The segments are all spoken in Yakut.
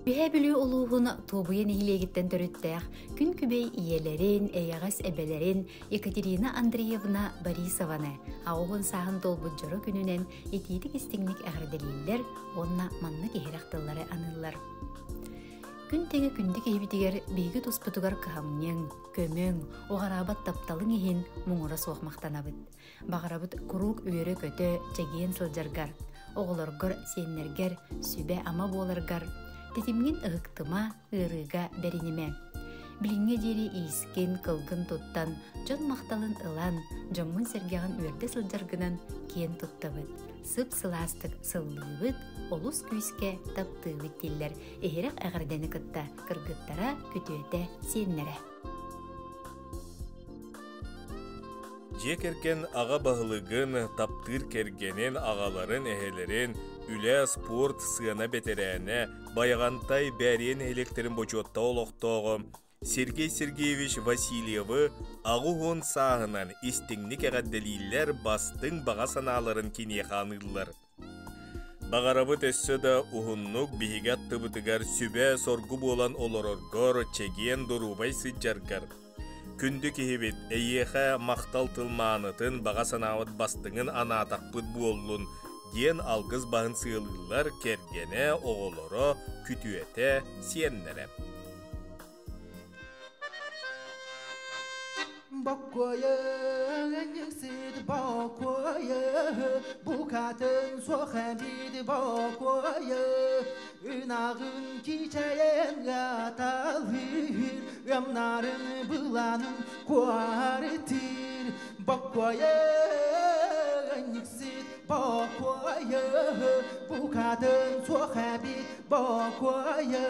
Үһээ Бүлүү улууһун Туобуйа нэһилиэгиттэн төрүттээх күн күбэй ийэлэрин, эйэҕэс эбэлэрин Екатерина Андреевна Борисованы аҕуһун сааһын туолбут дьоро күнүнэн итиитик-истиҥник эҕэрдэлииллэр уонна маннык иһирэх тыллары аныыллар. Күн тэҥэ күндү киһибитигэр биһиги туспутугар кыһамньыҥ, көмөҥ, уҕараабат тапталыҥ иһин муҥура суох махтанабыт. Баҕарабыт куруук үөрэ-көтө, чэгиэн сылдьаргар, оҕолоргор, сиэннэргэр сүбэ-ама буоларгар, тэтимҥин ыһыктыма, ыарыыга бэринимэ. Билиҥҥэ диэри иискин, кылгын туттан, дьон махталын ылан, дьоҥҥун-сэргэҕин үөрдэ сылдьаргынан киэн туттабыт, сып-сылаастык сыллыыбыт, олус күүскэ таптыыбыт дииллэр иһирэх эҕэрдэни кытта кыргыттара, күтүөтэ, сиэннэрэ. Дьиэ кэргэн аҕа баһылыгын, таптыыр кэргэнин, аҕаларын, эһэлэрин, үлэ, спорт, сыана бэтэрээнэ, Байаҕантай Бээрийэ нэһилиэктэрин бочуоттаах олохтооҕо Сергей Сергеевич Васильевы 80 сааһынан истиҥник эҕэрдэлииллэр, бастыҥ баҕа санааларын киниэхэ аныыллар. Баҕарабыт өссө да уһуннук биһиги аттыбытыгар сүбэ-соргу буолан олороргор, чэгиэн доруобай сылдьаргар. Күндү киһибит, эйиэхэ махтал тыл маанытын, баҕа санаабыт бастыҥын анаатахпыт буоллун, диэн алгыс баһын сыалыыллар кэргэнэ, оҕолоро, күтүөтэ, сиэннэрэ. Боккуойа сир бокуойа, букатын суох эбит бокуойа, ынаҕын кичэйэн аталыыр, ыамнарын быланын куарытыр. Боккуойа сир бокуойа, букатын суох эбит бокуойа.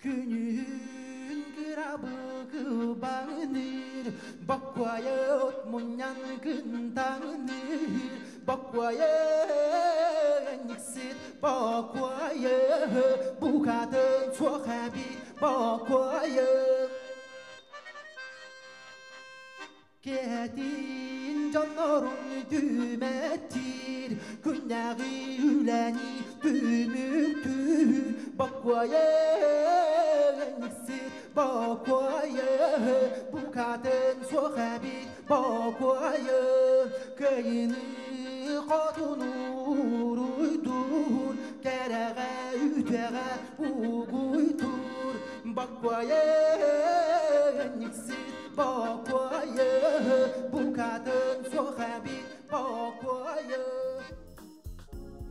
Күнүһүн кырабы кылбаҥныыр, боккуойа от мунньан кынтаҥныыр, боккуойа никсит боккуойа, букатын суох эбит боккуойа. Кэтин дьоннорун түмэттиир, күннээҕи үлэни түмүктүүр, бокуойа сир бокуойа, букатын суох эбит бокуойа, кыайыны хотуну уруйдуур, кэрэҕэ үтүөҕэ угуйдуур, бокуойа сир Бокуойа, букатын суох эбит бокуойа.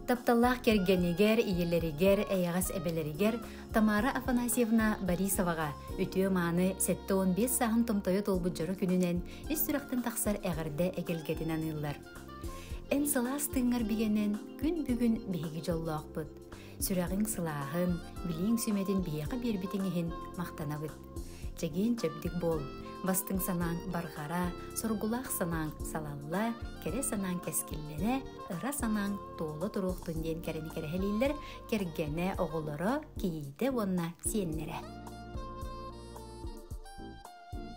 Тапталлаах кэргэнигэр, ийэлэригэр, эйэҕэс эбэлэригэр Тамара Афанасьевна Борисоваҕа үтүө-мааны 75 сааһын томтойо туолбут дьоро күнүнэн ис сүрэхтэн тахсар эҕэрдэ эгэлгэтин аныыллар. Эн сылаас тыыҥҥар бигэнэн күн бүгүн биһиги дьоллоохпут. Сүрэҕиҥ сылааһын, билииҥ сүмэтин биһиэхэ биэрбитиҥ иһин махтанабыт. Чэгиэн-чэбдик буол, бастыҥ санааҥ барҕара, соргулаах санааҥ салалла, кэрэ санааҥ кэскиллэнэ, ыра санааҥ туола туруохтун диэн кэрэни кэрэһэлииллэр кэргэнэ, оҕолоро, кийиитэ уонна сиэннэрэ.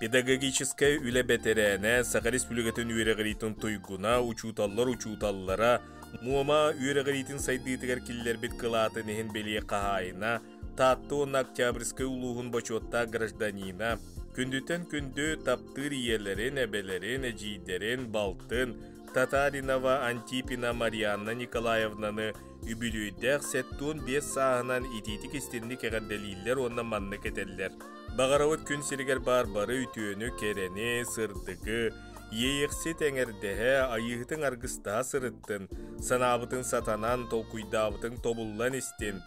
Педагогическай үлэ бэтэрээнэ, Саха Республикатын үөрэҕириитин туйгуна, учууталлар учууталлара, Муома үөрэҕириитин сайдыытыгар киллэрбит кылаатын иһин бэлиэ хаһаайына, Таатта уонна Октябрьскай улууһун бочуоттаах гражданина, күндүтэн күндү таптыыр ийэлэрин, эбэлэрин, эдьиийдэрин, балтын Татаринова Антипина Марианна Николаевнаны үбүлүөйдээх 75 сааһынан итиитик-истинник эҕэрдэлииллэр уонна маннык этэллэр. Баҕарабыт күн сиригэр баар бары үтүөнү, кэрэни, сырдыгы, иэйэхсит эҥэрдэһэ, айыыһытыҥ аргыстаһа сырыттын, санаабытыҥ сатанан, толкуйдаабытыҥ тобуллан истин,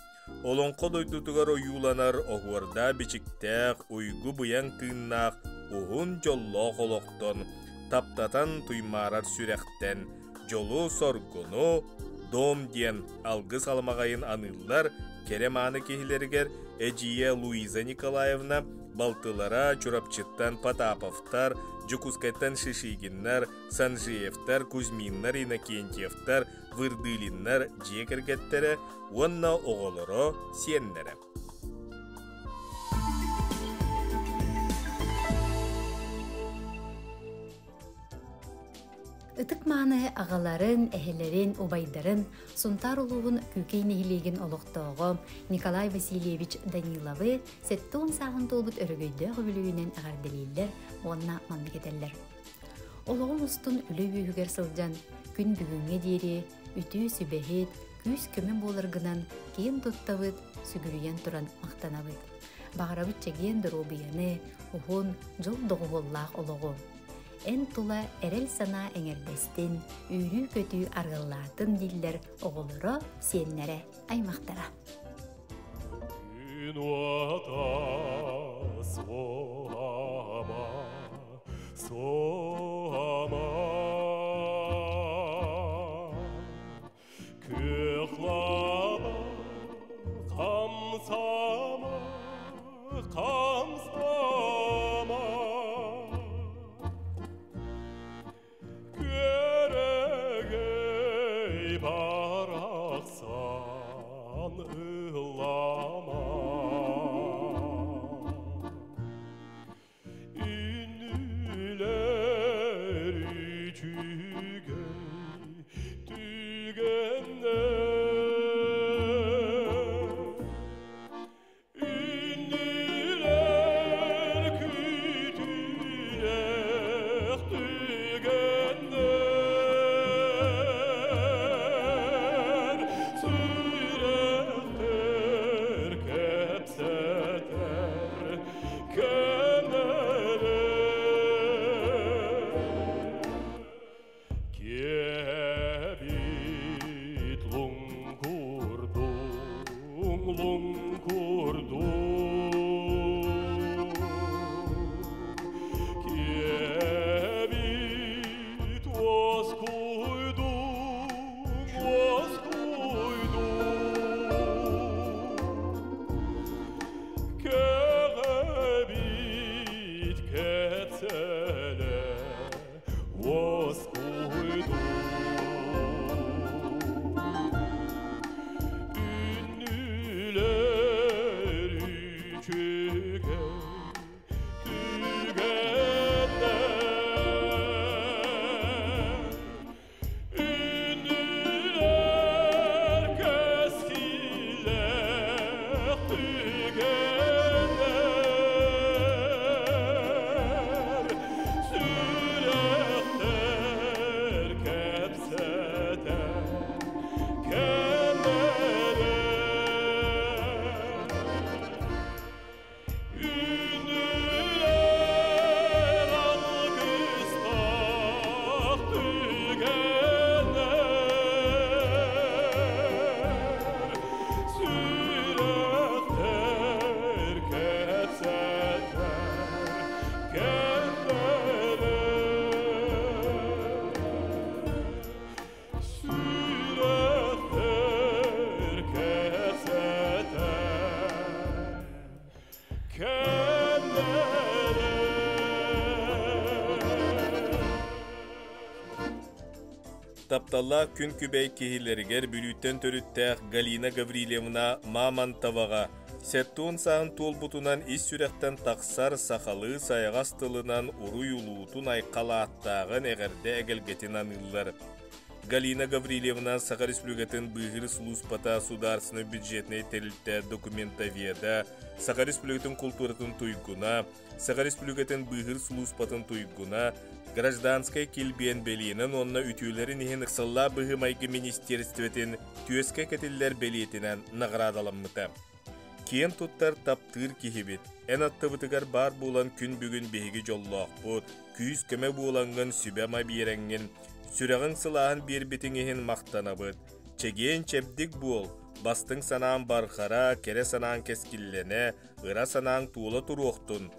Олоҥхо дойдутугар ойууланар оһуордаах-бичиктээх, уйгу-быйаҥ тыыннаах уһун дьоллоох олохтон, таптатан туймаарар сүрэхтэн дьолу-соргуну дом диэн алгыс аламаҕайын аныыллар кэрэ-мааны киһилэригэр эдьиийэ Луиза Николаевна, балтылара Чурапчыттан Потаповтар, Дьокуускайтан Шишигиннар, Санжиевтар, Кузьминнар, Иннокентьевтар, Вырдылиннар дьиэ кэргэттэрэ уонна оҕолоро, сиэннэрэ. Ытык-мааны аҕаларын, эһэлэрин, убайдарын Сунтаар улууһун Күүкэй нэһилиэгин олохтооҕо Николай Васильевич Даниловы 70 сааһын туолбут өрөгөйдөөх үбүлүөйүнэн эҕэрдэлииллэр уонна маннык этэллэр. Олоҕун устун үлэ үөһүгэр сылдьан, күн бүгүҥҥэ диэри үтүө сүбэһит, күүс-көмө буоларгынан киэн туттабыт, сүгүрүйэн туран махтанабыт. Баҕарабыт чэгиэн доруобуйаны, уһун, дьол доҕуһуоллаах олоҕу. Эн тула эрэл санаа эҥэрдэстин, үөрүү-көтүү арыаллаатын дииллэр оҕолоро, сиэннэрэ, аймахтара. Күн уота суома, суома. Күөх лаба хамсама, хамсама. Күөрэгэй барахсан ыллама. Үнүлэр үчүгэй түгэннэр Үнүлэр күүтүүлээх түгэннэр Сүрэхтэр кэпсэтэр Киэбит луҥкурдуҥ, луҥкурдуҥ, Киэбит уоскуйдуҥ, уоскуйдуҥ. Кэҕэбит кэпсэлэ уоскуйдун. Үннүлэр үчүгэй түгэннэр Үннүлэр кэскиллээх түгэннэр Сүрэхтэр кэпсэтэр кэмнэрэ Үнүлэр алгыстаах түгэннэр Сүрэхтэр кэпсэтэр кэмнэрэ Сүрэхтэр кэпсэтэр Тапталлаах күн күбэй киһилэригэр Бүлүүттэн төрүттээх Галина Гаврильевна Мамонтоваҕа 70 сааһын туолбутунан ис сүрэхтэн тахсар сахалыы сайаҕас тылынан уруй улуутун айхал ааттааҕын эҕэрдэ эгэлгэтин аныыллар. Галина Гаврильевна Саха Республикатын быыһыыр сулууспата судаарыстыбаннай бюджетнай тэрилтэ документоведа, Саха Республикатын култууратын туйгуна, Саха Республикатын быыһыыр сулууспатын туйгуна, гражданскай килбиэн бэлиэнэн уонна үтүөлэрин иһин ыксаллаах быһыы-майгы министиэристибэтин түөскэ кэтиллэр бэлиэтинэн наҕараадаламмыта. Киэн туттар таптыыр киһибит, эн аттыбытыгар баар буолан күн бүгүн биһиги дьоллоохпут, күүс-көмө буолаҥҥын сүбэ-ама биэрэҥҥин, сүрэҕиҥ сылааһын биэрбитиҥ иһин махтанабыт. Чэгиэн-чэбдик буол, бастыҥ санаам барҕара, кэрэ санааҥ кэскиллэнэ, ыра санааҥ туола туруохтун.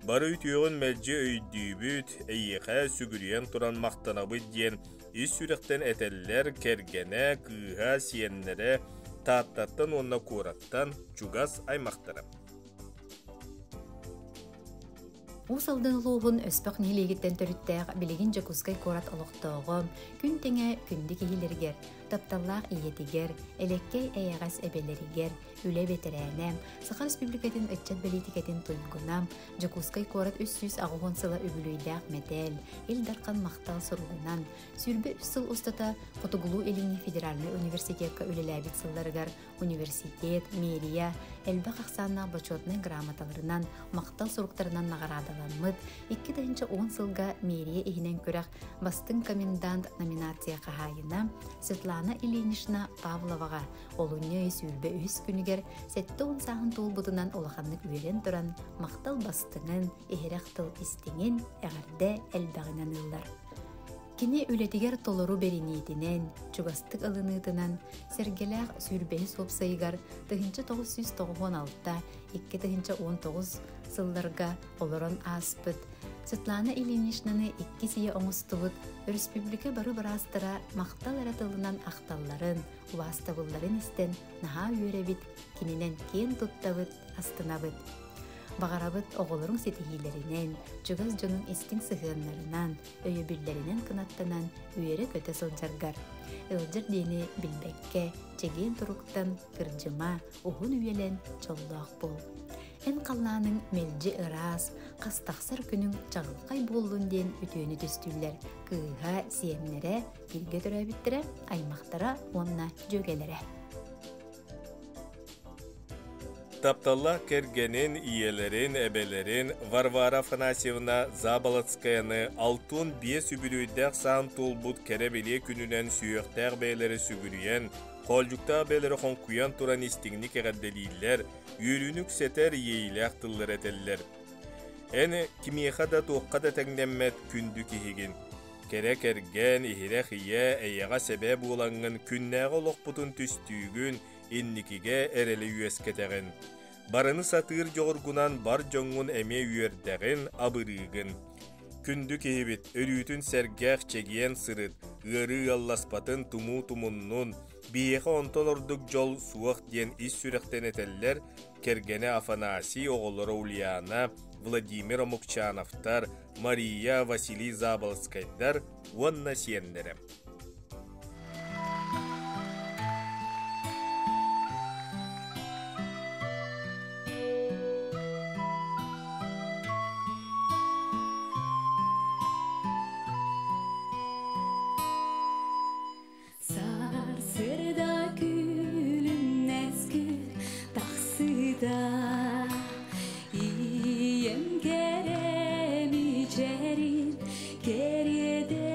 Бары үтүөҕүн мэлдьи өйдүүбүт, эйиэхэ сүгүрүйэн туран махтанабыт диэн ис сүрэхтэн этэллэр кэргэнэ, кыыһа, сиэннэрэ, Тааттаттан уонна куораттан чугас аймахтара. Уус Алдан улууһун Өспөх нэһилиэгиттэн төрүттээх билигин Дьокуускай куорат олохтооҕо, күн тэҥэ күндү киһилэригэр, тапталлаах ийэтигэр, элэккэй эйэҕэс эбэлэригэр, үлэ бэтэрээнэ, Саха Республикатын ыччат бэлиитикэтин туйгуна, Дьокуускай куорат 380 сыла үбүлүөйдээх мэтээл, Ил Дархан махтал суругунан, 23 сыл устата Хотугулуу-Илиҥҥи федеральнай университекка үлэлээбит сылларыгар университет, мэрия элбэх ахсааннаах бочуотунай грамоталарынан, махтал суруктарынан наҕараадаламмыт, 2010 сылга мэрия иһинэн күрэх Бастыҥ комендант номинация хаһаайына Светлана Ильинична Павловаҕа олунньу ый 23 күнүгэр 70 сааһын туолбутунан улаханнык үөрэн туран махтал бастыҥын, иһирэх тыл истиҥин, эҕэрдэ элбэҕин аныыллар. Кини үлэтигэр толору бэриниитинэн, чугастык ылыныытынан Сэргэлээх сүүрбэһис уопсайыгар 1996 2019 сылларга олорон ааспыт Светлана Ильиничнаны иккис ийэ оҥостубут өрөспүүбүлүкэ бары быраастара махтал эрэ тылынан ахталларын, убаастабылларын истэн наһаа үөрэбит, кининэн киэн туттабыт, астынабыт. Баҕарабыт оҕолоруҥ ситиһиилэринэн, чугас дьонуҥ истиҥ сыһыаннарынан, өйөбүллэринэн кынаттанан үөрэ-көтө сылдьаргар. Ыалдьар диэни билбэккэ, чэгиэн туруктан кырдьыма, уһун үйэлэн дьоллоох буол. Эн халлааныҥ мэлдьи ыраас, хас тахсар күнүҥ чаҕылхай буоллун диэн үтүөнү түстүүллэр кыыһа, сиэннэрэ, бииргэ төрөөбүттэрэ, аймахтара уонна дьүөгэлэрэ. Тапталлаах кэргэнин, ийэлэрин, эбэлэрин Варвара Афанасьевна Заболоцкаяны 65 үбүлүөйдээх саан туолбут кэрэ-бэлиэ күнүнэн сүһүөхтээх бэйэлэрэ сүгүрүйэн, хоолдьуктаах бэйэлэрэ хоҥкуйан туран истиҥник эҕэрдэлииллэр, үөрүүнү үксэтэр иэйиилээх тыллары этэллэр. Эн кимиэхэ да туохха да тэҥнэммэт күндү киһигин. Кэрэ кэргэн, иһирэх ийэ, эйэҕэс эбээ буолаҥҥын күннээҕи олохпутун түстүүгүн, инникигэ эрэли үөскэтэҕин. Барыны сатыыр дьоҕургунан бар дьоҥҥун эмиэ үөрдэҕин, абырыыгын. Күндү киһибит, өрүүтүн сэргэх, чэгиэн сырыт, ыарыы ыалласпатын тумуу тумуннун, биһиэхэ онтон ордук дьол суох диэн ис сүрэхтэн этэллэр кэргэнэ Афанасий, оҕолоро Ульяна, Владимир Омукчановтар, Мария, Василий Заболоцкайдар уонна сиэннэрэ. Сарсыарда күлүмнэс күн тахсыыта Ийэм кэрэми чэрин кэриэтэ.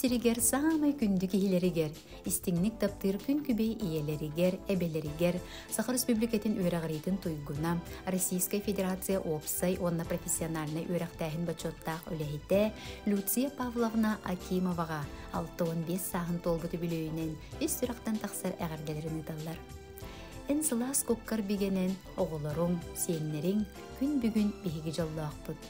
Күн сиригэр саамай күндү киһилэригэр, истиҥник таптыыр күн күбэй ийэлэригэр, эбэлэригэр, Саха Республикатын үөрэҕириитин туйгуна, Российскай Федерация уопсай уонна профессиональнай үөрэхтээһин бочуоттаах үлэһитэ Люция Павловна Акимоваҕа 65 сааһын туолбут үбүлүөйүнэн ис сүрэхтэн тахсар эҕэрдэлэрин ыыталлар. Эн сылаас куккар бигэнэн оҕолоруҥ, сиэннэриҥ күн бүгүн биһиги дьоллоохпут.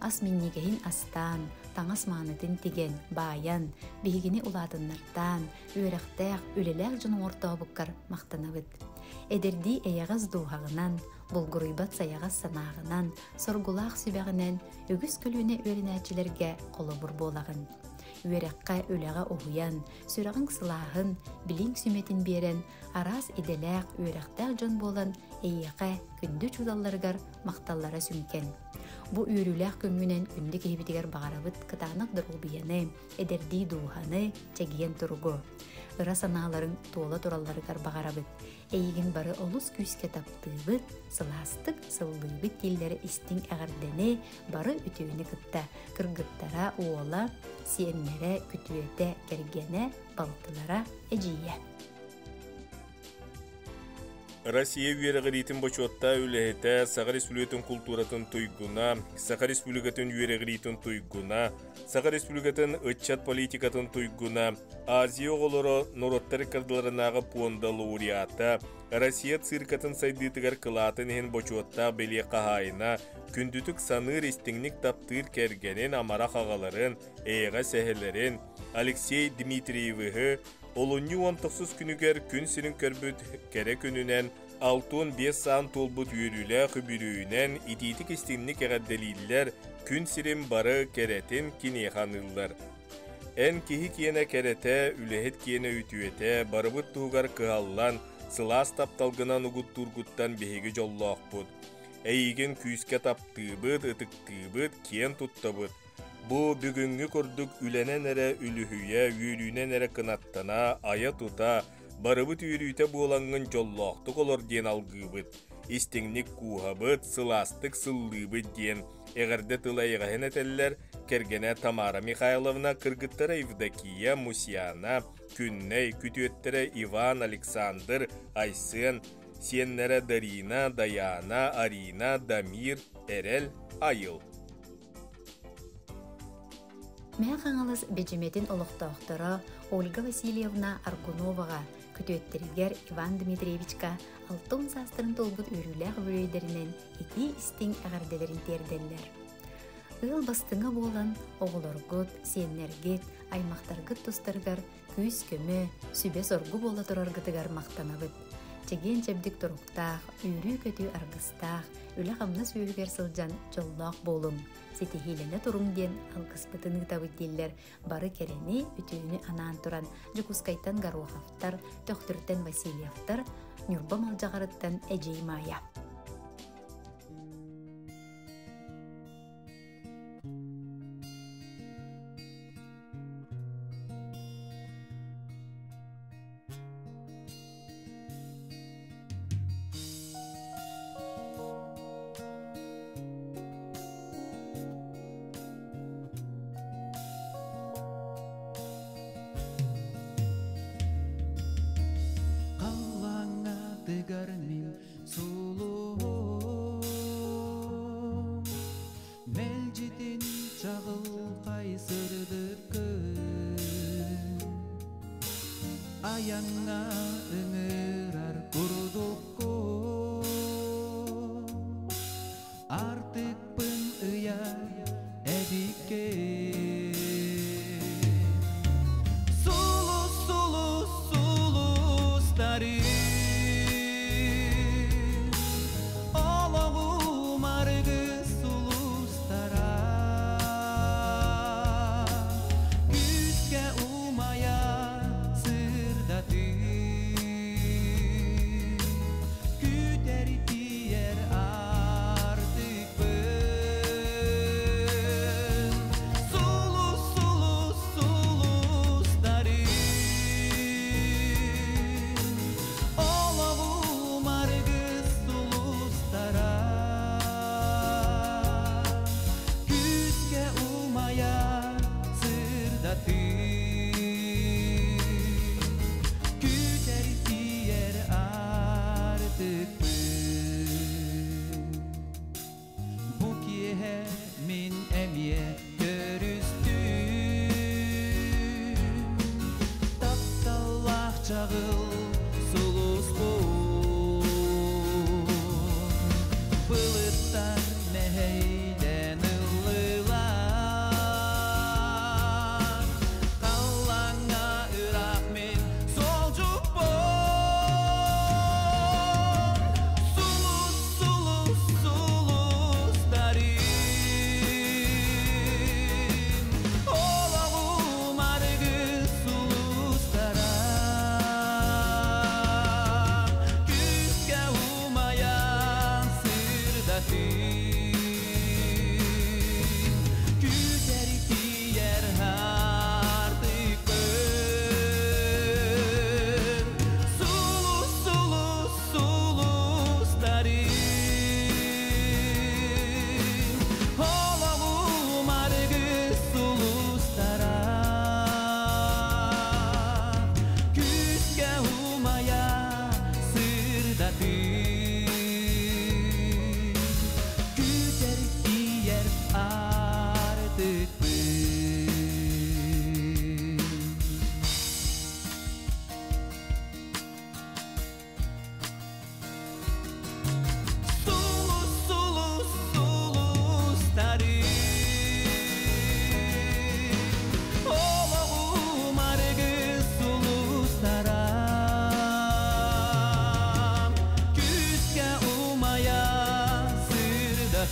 Ас минньигэһин астаан, таҥас маанытын тигэн, баайан, биһигини улаатыннартаан, үөрэхтээх, үлэлээх дьон оҥортообуккар махтанабыт. Эдэрдии эйэҕэс дууһаҕынан, булгуруйбат сайаҕас санааҕынан, соргулаах сүбэҕинэн үгүс көлүөнэ үөрэнээччилэргэ холобур буолаҕын. Үөрэххэ, үлэҕэ уһуйан, сүрэҕиҥ сылааһын, билиҥ сүмэтин биэрэн, араас идэлээх, үөрэхтээх дьон буолан эйиэхэ күндү учууталларыгар махталлара сүҥкэн. Бу үөрүүлээх күҥҥүнэн күндү киһибитигэр баҕарабыт кытаанах доруобуйаны, эдэрдии дууһаны, чэгиэн туругу. Ыра санааларыҥ туола туралларыгар баҕарабыт. Эйигин бары олус күүскэ таптыыбыт, сылаастык сыллыыбыт дииллэрэ истиҥ эҕэрдэни бары үтүөнү кытта кыргыттара, уола, сиэннэрэ, күтүөтэ, кэргэнэ, балтылара, эдьиийэ. Россия үөрэҕириитин бочуоттаах үлэһитэ, Саха Республикатын култууратын туйгуна, Саха Республикатын үөрэҕириитин туйгуна, Саха Республикатын ыччат политикатын туйгуна, Азия оҕолоро норуоттар ыккардыларынааҕы пуонда лауреата, Россия циркатын сайдыытыгар кылаатын иһин бочуоттаах бэлиэ хаһаайына, күндүтүк саныыр, истиҥник таптыыр кэргэнин, амарах аҕаларын, эйэҕэс эһэлэрин Алексей Дмитриевиһы Олунньу 19 күнүгэр күн сирин көрбүт кэрэ күнүнэн 65 саан туолбут үөрүүлээх үбүрүүнэн итиитик-истиҥник эҕэрдэлииллэр, күн сирин бары кэрэтин киниэхэ аныыллар. Эн киһи киэнэ кэрэтэ, үлэһит киэнэ үтүөтэ, барыбыт туһугар кыһаллан, сылаас тапталгынан угуттуургуттан биһиги дьоллоохпут. Эйигин күүскэ таптыыбыт, ытыктыыбыт, киэн туттабыт. Бу бүгүҥҥү курдук үлэнэн эрэ үлүһүйэ, үөрүүнэн эрэ кынаттана, айа-тута, барыбыт үөрүүтэ буолаҥҥын дьоллоохтук олор диэн алгыыбыт, истиҥник кууһабыт, сылаастык сыллыыбыт диэн эҕэрдэ тыл эйэҕэһин этэллэр кэргэнэ Тамара Михайловна, кыргыттара Евдокия, Мусьяна, Күннэй, күтүөттэрэ Иван, Александр, Айсен, сиэннэрэ Дарина, Даяна, Арина, Дамир, Эрэл, Айыл. Мэҥэ Хаҥалас Бэдьимэтин олохтоохторо Ольга Васильевна Аргуноваҕа, күтүөттэригэр Иван Дмитриевичка 60 саастарын туолбут үөрүүлээх үбүлүөйдэринэн итии-истиҥ эҕэрдэлэрин тиэрдэллэр. Ыал бастыҥа буолан, оҕолоргут, сиэннэргит, аймахтаргыт тустарыгар күүс-көмө, сүбэ-соргу буола тураргытыгар махтанабыт. Чэгиэн-чэбдик туруктаах, үөрүү-көтүү аргыстаах, үлэ-хамнас үөһүгэр сылдьан дьоллоох буолуҥ, ситиһиилэнэ туруҥ диэн алгыспытын ыытабыт дииллэр бары кэрэни, үтүөнү анаан туран Дьокуускайтан Гороховтар, Төхтүртэн Васильевтар, Ньурба Малдьаҕарыттан Эдьиий Маайа. Халлааҥҥа тыгар мин сулуһум.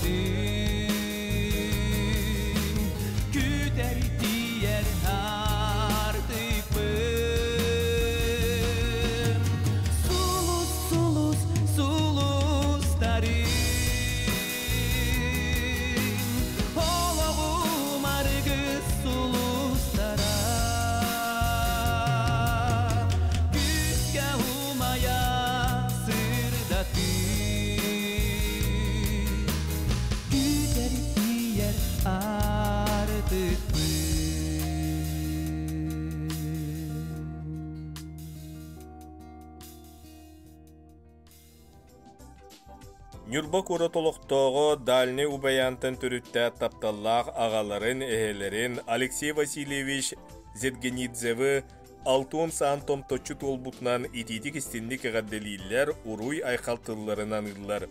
сырдатыҥ Күүтэр тиийэр аартыкпын Сулус, сулус, сулустарым Олоҕум аргыс сулустара Күүскэ умайа сырдатыҥ Күүтэр тиийэр аартыкпын Ньурба куорат олохтооҕо Дальнай Убайаантан төрүттээх тапталлаах аҕаларын, эһэлэрин Алексей Васильевич Зедгенидзевы 60 саан томточчу туолбутунан итиитик-истинник эҕэрдэлииллэр, уруй-айхал тылларын аныыллар.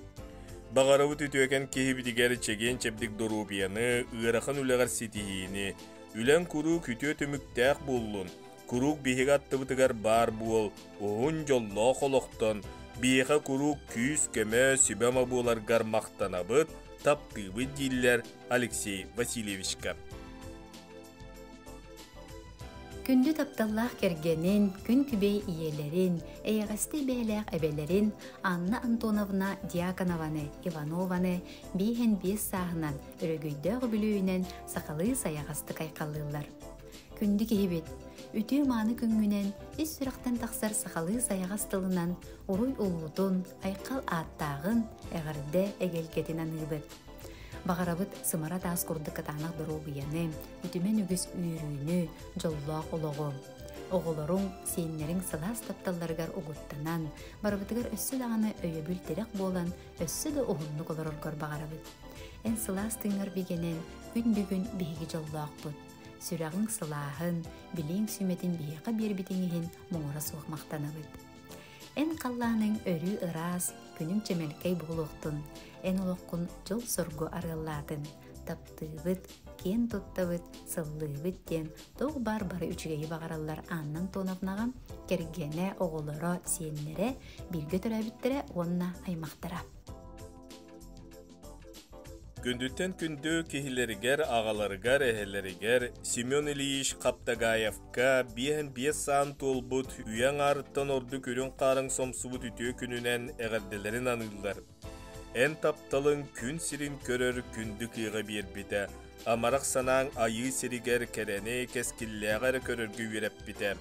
Баҕарабыт үтүөкэн киһибитигэр чэгиэн-чэбдик доруобуйаны, ыарахан үлэҕэр ситиһиини, үлэҥ куруук үтүө түмүктээх буоллун, куруук биһиги аттыбытыгар баар буол, уһун дьоллоох олохтон, биһиэхэ куруук күүс-көмө, сүбэ-ама буоларгар махтанабыт, таптыыбыт дииллэр Алексей Васильевичка. Күндү тапталлаах кэргэнин, күн күбэй ийэлэрин, эйэҕэстий бэйэлээх эбэлэрин Анна Антоновна Дьяконованы, Иванованы бииһин биэс сааһынан, өрөгөйдөөх үбүлүөйүнэн сахалыы сайаҕастык айхаллыыллар. Күндү киһибит, үтүө-мааны күҥҥүнэн ис сүрэхтэн тахсар сахалыы сайаҕас тылынан уруй улуутун, айхал ааттааҕын, эҕэрдэ эгэлгэтин аныыбыт. Баҕарабыт сымара таас курдук кытаанах доруобуйаны, үтүмэн үгүс үөрүүнү, дьоллоох олоҕу. Оҕолоруҥ, сиэннэриҥ сылаас тапталларыгар угуттанан, барыбытыгар өссө даҕаны өйөбүл-тирэх буолан, өссө да уһуннук олороргор баҕарабыт. Эн сылаас тыыҥҥар бигэнэн, күн бүгүн биһиги дьоллоохпут. Сүрэҕиҥ сылааһын, билииҥ сүмэтин биһиэхэ биэрбитиҥ иһин муҥура суох махтанабыт. Эн халлааныҥ өрүү ыраас, күнүҥ чэмэлкэй буолуохтун, эн олоххун дьол-соргу арыаллаатын, таптыыбыт, киэн туттабыт, сыллыыбыт диэн туох баар бары үчүгэйи баҕараллар Анна Антоновнаҕа, кэргэнэ, оҕолоро, сиэннэрэ, бииргэ төрөөбүттэрэ уонна аймахтара. Күндүттэн күндү киһилэригэр, аҕаларыгар, эһэлэригэр Семен Ильич Хаптагаевка 55 саан туолбут үйэ аҥаарыттан ордук үрүҥ хаарыҥ сомсубут үтүө күнүнэн эҕэрдэлэрин аныыллар. Эн тапталыҥ күн сирин көрөр күндү кыаҕы биэрбитэ, амарах санааҥ айыы сиригэр кэрэни, кэскиллээҕи эрэ көрөргө үөрэппитэ.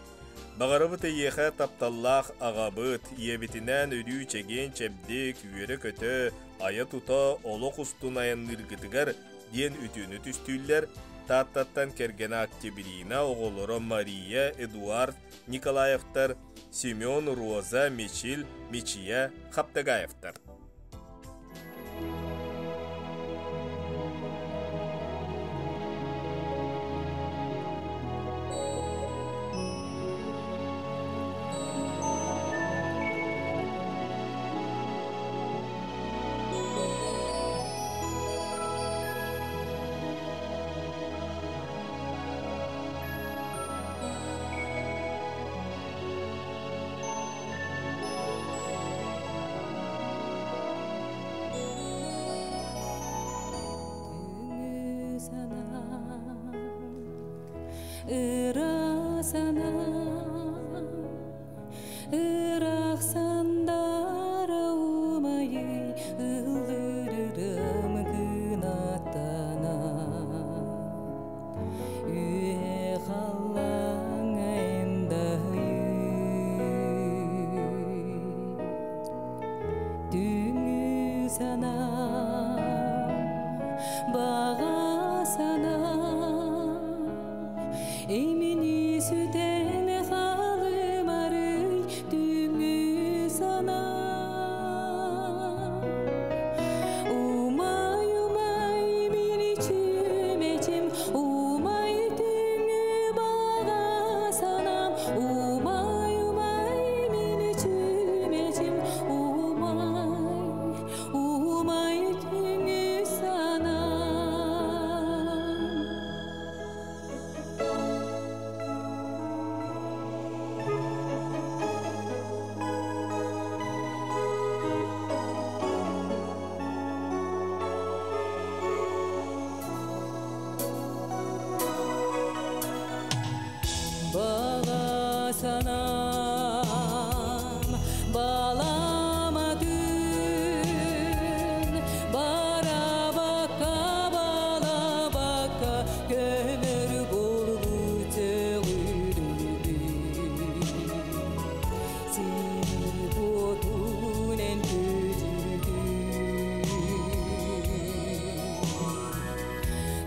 Баҕарабыт эйиэхэ тапталлаах аҕабыт, ийэбитинээн өрүү чэгиэн-чэбдик, үөрэ-көтө, айа-тута олох устун айанныыргытыгар диэн үтүөнү түстүүллэр Тааттаттан кэргэнэ Октябрина, оҕолоро Мария, Эдуард Николаевтар, Семен, Роза, Мичил, Мичия Хаптагаевтар. Ыра санаа, ыраах сандара умайый, ыллырырым кынаттана. Үө халлаҥа эндаһый, түҥү санаа, баҕа санаа, Эмини сүтэн халымарый түҥү санаа. Умай, умай, мини чүмэчим, умай түҥү баҕа санаам, умай, умай, мини чүмэчим, умай, умай түҥү санаам.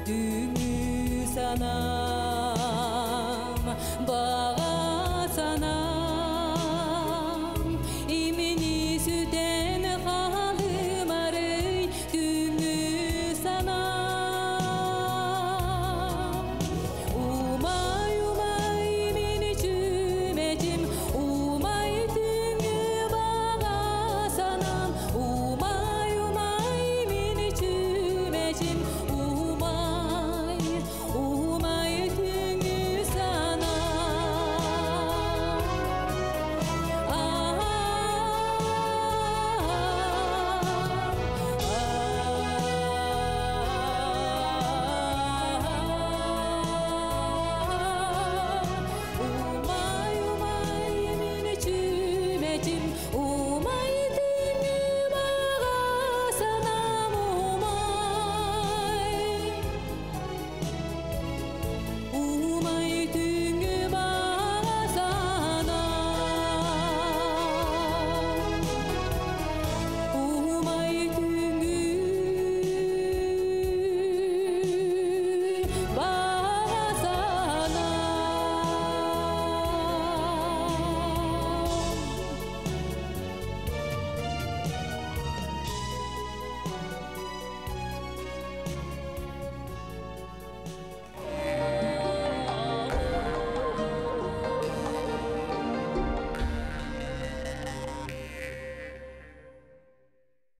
Түүҥҥү санааларым.